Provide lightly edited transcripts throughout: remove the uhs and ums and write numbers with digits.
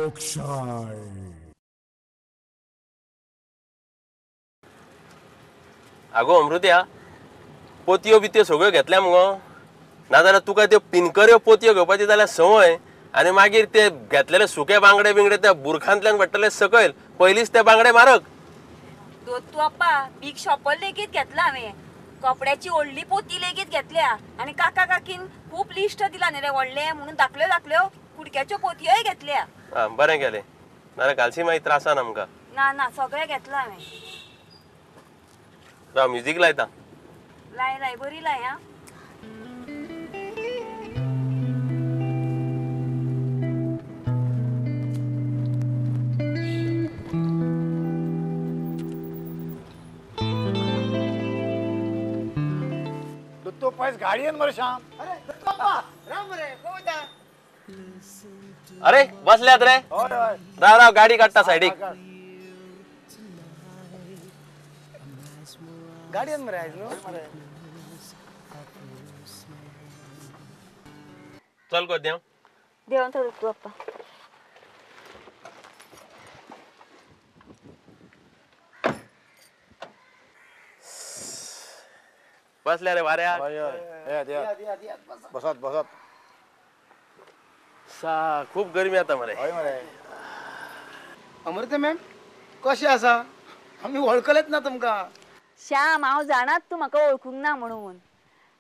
लोकशाय. आगो अमृत्या, पोतयो बितयो सगळ्यो घेतल्या मुगो? नाजाल्यार तुका त्यो पिनकऱ्यो पोतयो घेवपाची जाल्यार संवय, आनी मागीर ते घेतलेले सुके बांगडे बिंगडे त्या बुरखांतल्यान पडटले सकयल, पयलींच ते बांगडे मारक. दत्तू आप्पा, बीग शॉपर लेगीत घेतला हांवें, कपड्याची व्हडली पोती लेगीत घेतल्या, आनी काका काकीन खूब लिस्ट दिला न्ही रे व्हडलें म्हणून धाकल्यो धाकल्यो कुडक्याच्यो पोतयोय घेतल्या. आं बरें केलें, नाजाल्यार घालशी मागीर त्रासान आमकां. ना ना सगळें घेतलां हांवें. राव म्युजीक लायता. लाय लाय बरी लाय. आं दत्तो पैस गाडयेन मरे श्याम. अरे दत्तो राम रे कोणता? अरे बसल्यात रे? राव राव गाडी काडटा सायडीक. गाडयेन मरे आयज न्हू? चल गो देंव. देंवन थोडो तूं आप्पा. बसल्या रे वाऱ्या. बसत बसत. सा खूब गरमी आता मरे. हय मरे. अमृता मॅम कशें आसा? आमी वळखलेच ना तुमकां. श्याम हांव जाणात तूं म्हाका वळखूंक ना म्हणून.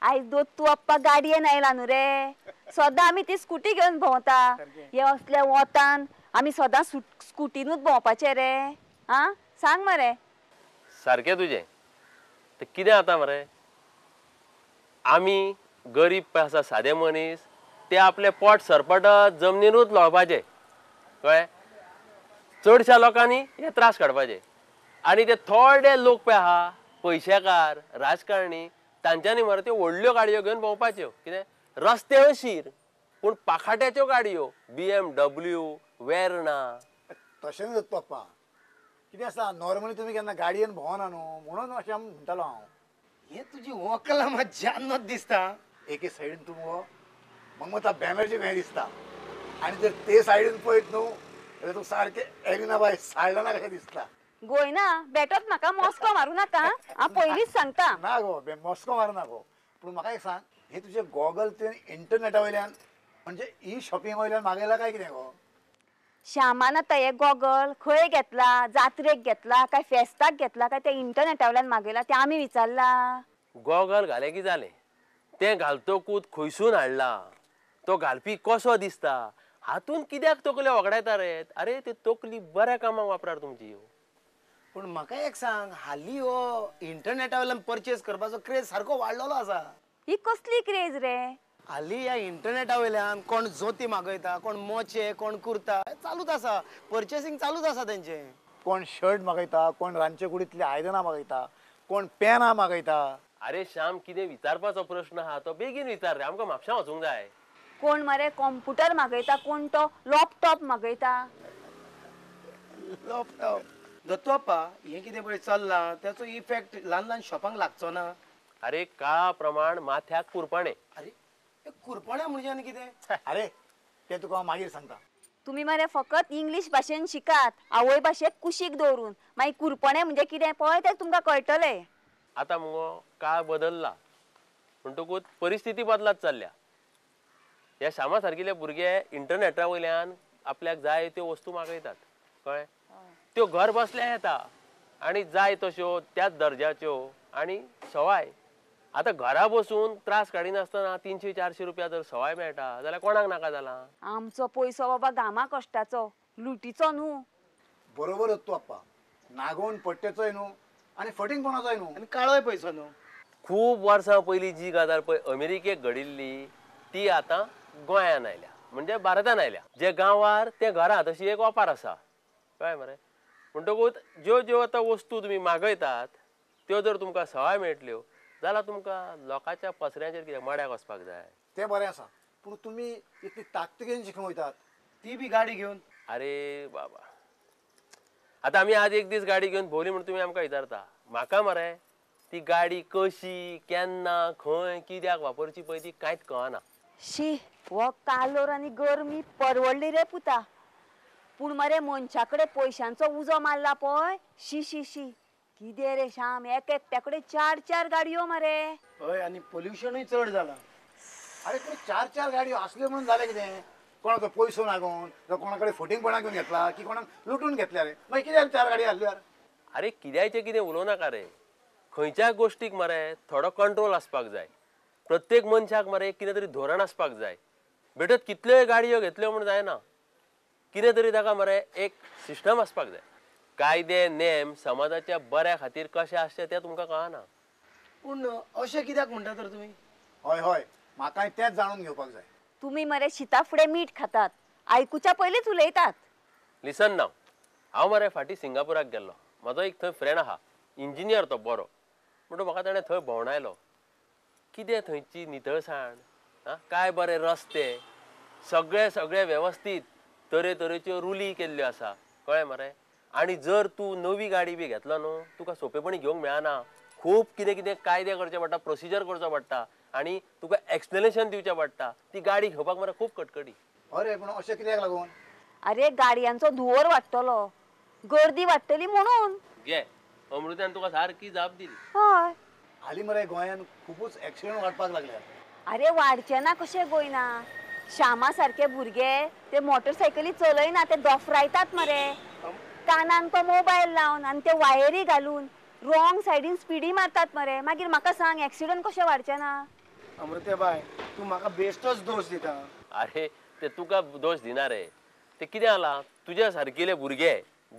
आयज दत्तू आप्पा गाडयेन आयला न्हू रे, सदां आमी ती स्कुटी घेवन भोंवता. हे असल्या वोतान आमी सदां स्कुटीनूच भोंवपाचें रे. आं सांग मरे. सारकें तुजें. तें कितें जाता मरे, आमी गरीब पळय आसा सादे मनीस, ते आपले पोट सरपटत जमनीनूच लोळपाचे, कळ्ळें? चडश्या लोकांनी हे त्रास काडपाचे, आनी ते थोडे लोक पळय आहा पयशेकार राजकारणी, तांच्यांनी मरे त्यो व्हडल्यो गाडयो घेवन भोंवपाच्यो. कितें रस्ते अशीर पूण पाखाट्याच्यो गाडयो, BMW, Verna. तशें न्हू दत्तू आप्पा, कितें आसा नॉर्मली तुमी केन्ना गाडयेन भोंवना न्हू म्हणून अशें म्हणटालो हांव. हे तुजी वकलां मात जान्नत दिसता. एके सायडीन तूं मुगो ममता बॅनर्जी खंय दिसता, आनी जर ते सायडीन पळयत न्हू जाल्यार तूं सारकें एलिना बाय साल्डाना कशें दिसता. गोयना बेटोच म्हाका मस्को मारूं नाका, हांव पयलींच सांगता. ना गो मस्को मारूं ना गो, पूण म्हाका एक सांग, हे तुजे गॉगल तुवें इंटरनेटा वयल्यान म्हणजे ई शॉपिंगा वयल्यान मागयला काय कितें गो? श्यामान आतां हे गॉगल खंय घेतला, जात्रेक घेतला काय फेस्ताक घेतला काय ते इंटरनेटा वयल्यान मागयला तें आमी विचारला. गॉगल घालें की जालें, तें घालतकूच खंयसून हाडला, तो घालपी कसो दिसता, हातून कित्याक तकल्यो वगडायता रे? अरे ती तकली बऱ्या कामाक वापरार तुमची. पूण म्हाका एक सांग, हालीं हो इंटरनेटा वयल्यान परचेज करपाचो क्रेज सारको वाडलेलो आसा. ही कसली क्रेज रे? हालीं ह्या इंटरनेटा वयल्यान कोण जोती मागयता, कोण मोचे, कोण कुर्ता, चालूच आसा परचेसींग, चालूच आसा तेंचें. कोण शर्ट मागयता, कोण रांदचे कुडींतली आयदनां मागयता, कोण पेनां मागयता. अरे श्याम कितें विचारपाचो प्रश्न आहा तो बेगीन विचार रे, आमकां म्हापशां वचूंक जाय. कोण मरे कॉम्प्युटर मागयता, कोण तो लॅपटॉप मागयता. लॅपटॉप दत्तू आप्पा, हें कितें पळय चल्लां तेचो इफेक्ट ल्हान ल्हान शॉपांक लागचो ना? अरे काळा प्रमाण माथ्याक कुरपाणें. अरे कुरपाणें म्हणजे आनी कितें? अरे तें तुका हांव मागीर सांगता. तुमी मरे फकत इंग्लीश भाशेन शिकात, आवय भाशेक कुशीक दवरून. मागीर कुरपणें म्हणजे कितें पळय तें तुमकां कळटलें. आतां मुगो काळ बदल्ला म्हणटकूच परिस्थिती बदलात चल्ल्या. ह्या श्यामा सारकिले भुरगे इंटरनेटा वयल्यान आपल्याक जाय त्यो वस्तू मागयतात, कळ्ळें? त्यो घर बसल्या येता आनी जाय तश्यो त्याच दर्जाच्यो आनी सवाय. आतां घरा बसून त्रास काडिनासतना 300-400 रुपया जर सवाय मेळटा जाल्यार कोणाक नाका जाला? आमचो पयसो बाबा घामा कश्टाचो, लुटीचो न्हू. बरोबर दत्तू आप्पा, नागोवन पट्टेचोय न्हू आनी फटींगपणाचोय न्हू आनी काळोय पयसो न्हू. खूब वर्सां पयलीं जी गजाल पळय अमेरिकेक घडिल्ली ती आतां गोंयान आयल्या, म्हणजे भारतान आयल्या. जे गांवार ते घरांत अशी एक ओपार आसा, कळ्ळें मरे? म्हणटकूच ज्यो ज्यो आतां वस्तू तुमी मागयतात त्यो जर तुमकां सवाय मेळटल्यो जाल्यार तुमकां लोकांच्या पसऱ्यांचेर कितें मड्याक वचपाक जाय. तें बरें आसा, पूण तुमी इतली ताकतिकेन शिकूंक वयतात, ती बी गाडी घेवन. अरे बाबा, आतां आमी आज एक दीस गाडी घेवन भोंवली म्हूण तुमी आमकां विचारता. म्हाका मरे ती गाडी कशी, केन्ना, खंय, कित्याक वापरची पळय ती कांयच कळना. शी, हो कालोर आनी गरमी परवडली रे पुता. पूण मरे मनशा कडेन पयशांचो उजो मारला पळय, शी शी शी, कितें रे श्याम, एक एकट्या कडेन 4 4 गाडयो मरे. हय, आनी पोल्युशनूय चड जाला. अरे पूण 4 4 गाडयो असल्यो म्हणून जालें कितें? कोणाचो पयसो मागून, कोणा कडेन फटींगपणा घेवन घेतला की कोणाक लुटून घेतल्या रे, मागीर कित्याक 4 गाडयो हाडल्यार? अरे कित्याचें कितें उलोवं नाका रे. खंयच्याय गोश्टीक मरे थोडो कंट्रोल आसपाक जाय. प्रत्येक मनशाक मरे कितें तरी धोरण आसपाक जाय. बेटत कितल्योय गाडयो घेतल्यो म्हूण जायना, कितें तरी ताका मरे एक सिस्टम आसपाक जाय. कायदे नेम समाजाच्या बऱ्या खातीर कशे आसचे ते तुमकां कळना. पूण अशें कित्याक म्हणटा तर तुमी? हय हय, म्हाकाय तेंच जाणून घेवपाक जाय. तुमी मरे शिता फुडें मीठ खातात, आयकुच्या पयलींच उलयतात. लिसन नाव, हांव मरे फाटीं सिंगापुराक गेल्लो. म्हजो एक थंय फ्रेंड आहा, इंजिनियर तो बरो, म्हणटो म्हाका ताणें थंय भोंवडायलो. कितें थंयची नितळसाण, आं, काय बरे रस्ते, सगळे सगळे वेवस्थीत, तरेतरेच्यो रुली केल्ल्यो आसा, कळ्ळें मरे. आनी जर तूं नवी गाडी बी घेतलो न्हू, तुका सोंपेपणी घेवंक मेळना. खूब कितें कितें कायदे करचे पडटा, प्रोसिजर करचो पडटा आनी तुका एक्सप्लेनेशन दिवचें पडटा. ती गाडी घेवपाक मरे खूब कटकटी. अरे पूण अशें कित्याक लागून? अरे गाडयांचो धुंवर वाडटलो, गर्दी वाडटली म्हणून. घे, अमृत्यान तुका सारकी जाप दिली. हय, हालीं मरे गोंयांत खुबूच एक्सिडंट वाडपाक लागल्यात. अरे वाडचे ना कशें गोयना, श्यामा सारके भुरगे ते मोटरसायकली चलयना, ते दोफरायतात मरे. कानाक तो मोबायल लावन आनी ते वायरी घालून रॉंग सायडीन स्पिडी मारतात मरे. मागीर म्हाका सांग, एक्सिडंट कशें वाडचे ना? अमृत्या बाय, तूं म्हाका बेश्टोच दोश दिता. अरे ते तुका दोश दिना रे, ते कितें जाला, तुज्या सारकिले भुरगे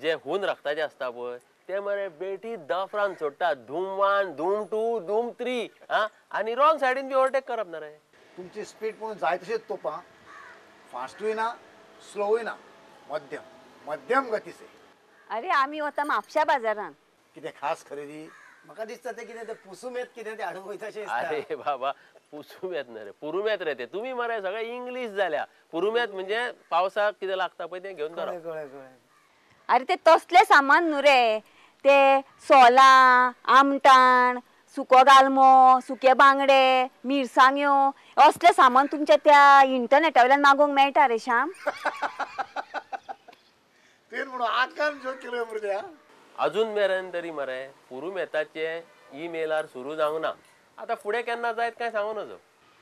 जे हून रक्ताचे आसता पळय, ते मरे बेठी दफरान सोडटा, धूम 1, धूम 2, धूम 3, आं, आनी रॉंग सायडीन बी ओवरटेक करप ना रे. तुमची स्पीड पूण जाय तशीच तोपा, फास्टूय ना स्लोवूय ना, मध्यम मध्यम गतीचे. अरे आमी वता म्हापशा बाजारान. कितें खास खरेदी? म्हाका दिसता ते कितें ते पुसुमेत कितें ते हाडूंक वयता अशें दिसता. अरे बाबा, पुसुमेत न्हय रे, पुरुमेत रे ते. तुमी मरे सगळे इंग्लीश जाल्या. पुरुमेत म्हणजे पावसाक कितें लागता पळय तें घेवन कळ्ळें कळ्ळें कळ्ळें. अरे ते तसलें सामान न्हू रे, ते सोलां, आमटाण, सुको गालमो, सुके बांगडे, मिरसांग्यो, असलें सामान तुमच्या त्या इंटरनेटा वयल्यान मागोवंक मेळटा रे श्याम. तुवें म्हणून आकान जोक केलो अमृत्या. अजून मेरेन तरी मरे पुरुमेताचे ईमेलार सुरू जावंक ना. आतां फुडें केन्ना जायत काय सांगू नजो.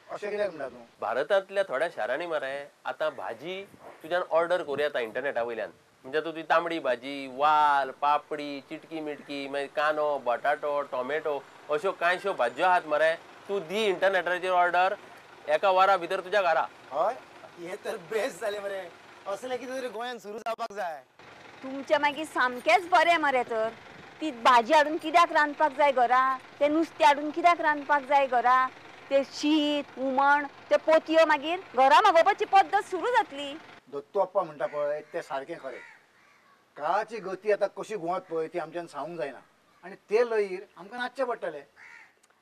अशें कित्याक म्हणटा तूं? भारतांतल्या थोड्या शारांनी मरे आतां भाजी तुज्यान ऑर्डर करूं येता इंटरनेटा वयल्यान. म्हणजे तूं तुजी तांबडी भाजी, वाल, पापडी, चिटकी मिटकी, मागीर कांदो, बटाटो, टोमॅटो, अश्यो कांयश्यो भाजयो आहात मरे, तूं दी इंटरनेटाचेर ऑर्डर, एका वरा भितर तुज्या घरा. हय, हे तर बेस्ट जालें मरे. असलें कितें तरी गोंयांत सुरू जावपाक जाय. तुमचें मागीर सामकेंच बरें मरे. तर ती भाजी हाडून कित्याक रांदपाक जाय घरा, तें नुस्तें हाडून कित्याक रांदपाक जाय घरा, ते शीत हुमण ते पोतयो मागीर घरा मागोवपाची पद्दत सुरू जातली. दत्तू अप्पा म्हणटा पळय तें सारकें खरें. काळाची गती आतां कशी घुंवत पळय ती आमच्यान सांगूंक जायना, आनी ते लयीर आमकां नाचचें पडटलें.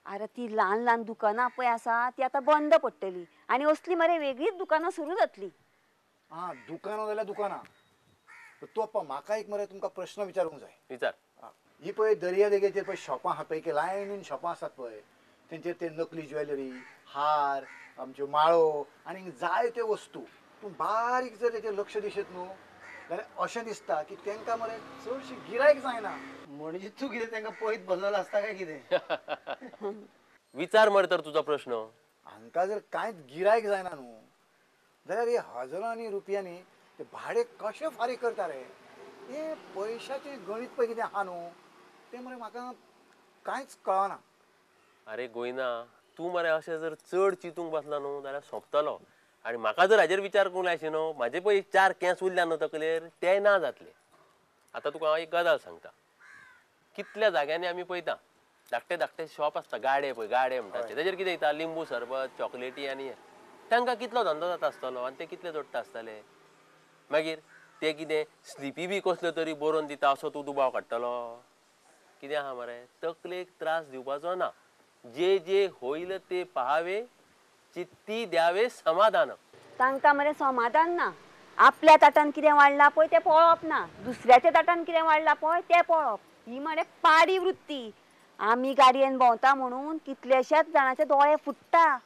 अरे ती ल्हान ल्हान दुकानां पळय आसा ती आतां बंद पडटली आनी असली मरे वेगळीच दुकानां सुरू जातली. आं, दुकानां जाल्यार दुकानां. दत्तू अप्पा, म्हाका एक मरे तुमकां प्रश्न विचारूंक जाय. विचार. ही पळय दर्या देगेचेर पळय शॉपां आहा पळय, लायनीन शॉपां आसात पळय, तेंचेर ते नकली ज्वेलरी, हार, आमच्यो माळो आनी जायत्यो वस्तू. तूं बारीक जर तेचेर लक्ष दिशेत न्हू जाल्यार अशें दिसता की तेंकां मरे चडशी गिरायक जायना. म्हणजे तूं कितें तेंकां पळयत बसलेलो आसता काय कितें? विचार मरे तर तुजो प्रश्न. हांकां जर कांयच गिरायक जायना न्हू जाल्यार हे हजारांनी रुपयांनी ते भाडें कशें फारीक करता रे? हे पयशाचें गणीत पळय कितें आहा न्हू तें मरे म्हाका कांयच कळना. अरे गोयना, तूं मरे अशें जर चड चिंतूंक बसला न्हू जाल्यार सोंपतलो. आनी म्हाका जर हाजेर विचार करूंक लायशी न्हू, म्हाजे पळय 4 केंस उरल्या न्हू तकलेर, ते ना जातले. आतां तुका हांव एक गजाल सांगता. कितल्या जाग्यांनी आमी पळयता धाकटे धाकटे शॉप आसता, गाडे पळय, गाडे म्हणटा ते, तेजेर कितें दिता, लिंबू सरबत, चॉकलेटी आनी हें. तांकां कितलो धंदो जाता आसतलो आनी ते कितले जोडटा आसतले. मागीर ते कितें स्लिपी बी कसल्यो तरी बरोवन दिता असो तूं दुबाव काडटलो. कितें आहा मरे, तकलेक त्रास दिवपाचो ना. जे जे होईल ते पहावे, चित्ती द्यावे समाधान. तांकां मरे समाधान ना. आपल्या ताटान कितें वाडलां पळय तें पळोवप ना, दुसऱ्याच्या ताटान कितें वाडलां पळय तें पळोवप. ही मरे पाडी वृत्ती. आमी गाडयेन भोंवता म्हणून कितल्याशाच जाणाचे दोळे फुट्टा.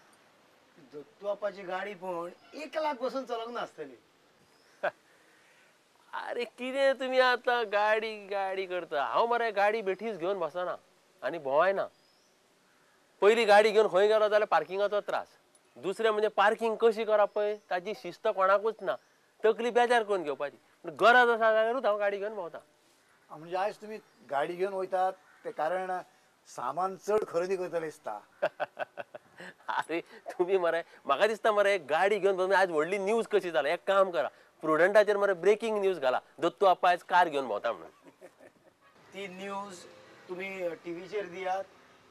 दत्तू आपाची गाडी पण 1 लाख बसून चलोवंक नासतली. अरे कितें तुमी आतां गाडी गाडी करता. हांव मरे गाडी बेठीच घेवन बसना आनी भोंवायना. पयली गाडी घेवन खंय गेलो जाल्यार पार्किंगाचो त्रास, दुसरें म्हणजे पार्किंग कशी करप पळय ताजी शिस्त कोणाकूच ना, तकली बेजार करून घेवपाची. पूण गरज आसा जाल्यारूच हांव गाडी घेवन भोंवता. म्हणजे आयज तुमी गाडी घेवन वयतात ते कारण सामान चड खरेदी करतले दिसता. अरे तुमी मरे म्हाका दिसता मरे गाडी घेवन भोंवता आज व्हडली न्यूज कशी जाला. एक काम करा, प्रुडंटाचेर मरे ब्रेकिंग न्यूज घाला, दत्तू आप्पा आयज कार घेवन भोंवता म्हणून. ती न्यूज तुमी टीव्हीचेर दियात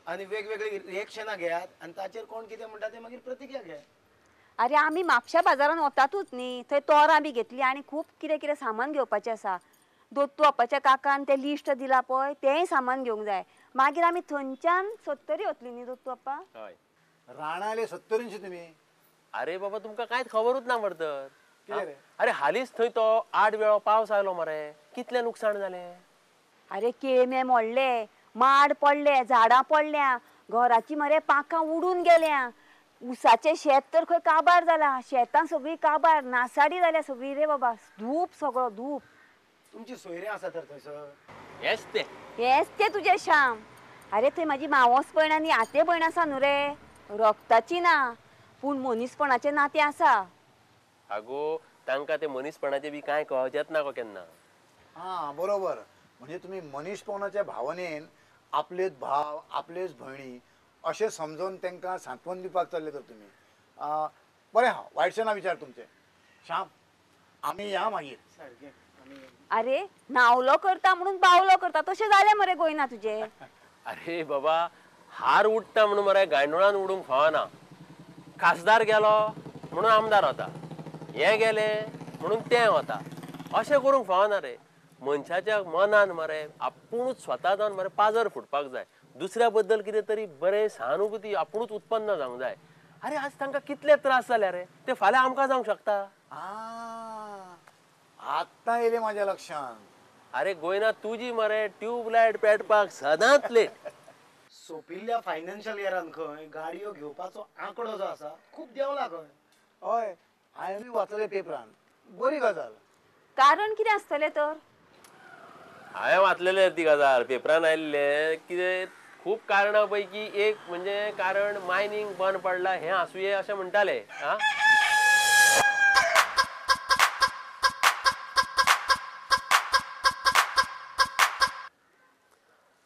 आनी वेगवेगळी रिएक्शनां घेयात आनी ताचेर कोण कितें म्हणटा ते मागीर प्रतिक्रिया घेयात. अरे आमी म्हापशा बाजारान वतातूच न्ही, थंय तोरां बी घेतली आनी खूब कितें कितें सामान घेवपाचें आसा. दत्तू आप्पाच्या काकान तें लिस्ट दिलां पळय तेंय सामान घेवंक जाय. मागीर आमी थंयच्यान सत्तरी वतली न्ही दत्तू आप्पा. हय राणाले सत्तरींशी तुमी. अरे बाबा तुमकां कांयच खबरूच ना मरे तर. अरे हालींच थंय तो 8 वेळो पावस आयलो मरे, कितलें लुकसाण जालें. अरे केळमे मोडले, माड पडले, झाडां पडल्या, घराची मरे पांखां उडून गेल्या, ऊसाचें शेत तर खंय काबार जाला, शेतां सगळीं काबार नासाडी जाल्या सगळी रे बाबा, धूप सगळो धूप. तुमची सोयरे आसा तर थंयसर. हेच ते हेच ते तुजें श्याम. अरे थंय म्हाजी मावस भयण आनी आते भयण आसा न्हू रे, रक्ताची ना पूण मनीसपणाचें नातें आसा. आगो तांकां ते मनीसपणाचें बी कांय कळचेंच ना गो केन्ना. हां बरोबर, म्हणजे तुमी मनीसपणाच्या भावनेन आपलेच भाव आपलेच भयणी अशें समजून तांकां सांत्वन दिवपाक चल्ले तर तुमी. बरें हांव वायटशें ना विचार तुमचें. श्याम आमी या मागीर. सारकें. अरे नावलो करता म्हणून बावलो करता तशें जालें मरे गोयना तुजें. अरे बाबा हार उडटा म्हणून मरे गांयडोळान उडूंक फावना. खासदार गेलो म्हणून आमदार वता, हें गेलें म्हणून तें वता, अशें करूंक फावना रे. मनशाच्या मनान मरे आपुणूच स्वता जावन मरे पाजर फुटपाक जाय, दुसऱ्या बद्दल कितें तरी बरें सहानुभूती आपुणूच उत्पन्न जावंक जाय. अरे आज तांकां कितले त्रास जाल्या रे, ते फाल्यां आमकां जावंक शकता. आत्तां येयलें म्हाज्या लक्षान. अरे गोयना तुजी मरे ट्यूबलायट पेटपाक सदांच लेट. सोंपिल्ल्या फायनान्शियल इयरान खंय गाडयो घेवपाचो आंकडो जो आसा खूब देंवला खंय. हय हांवें वाचलें पेपरान, बरी गजाल. कारण कितें आसतलें तर? हांवें वाचलेलें ती गजाल पेपरान आयिल्लें. कितें खूब कारणां पैकी एक म्हणजे कारण मायनींग बंद पडलां हें आसुये अशें म्हणटाले. आं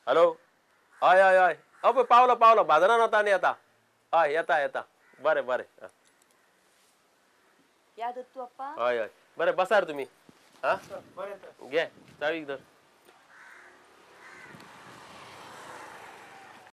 हॅलो, हय हय हय, हय पावलो पावलो, बाजारान वता न्ही आतां. हय येता येता, बरें बरें. या दत्तू आप्पा. हय हय बरें, बसार तुमी. आं घे चावीक धर.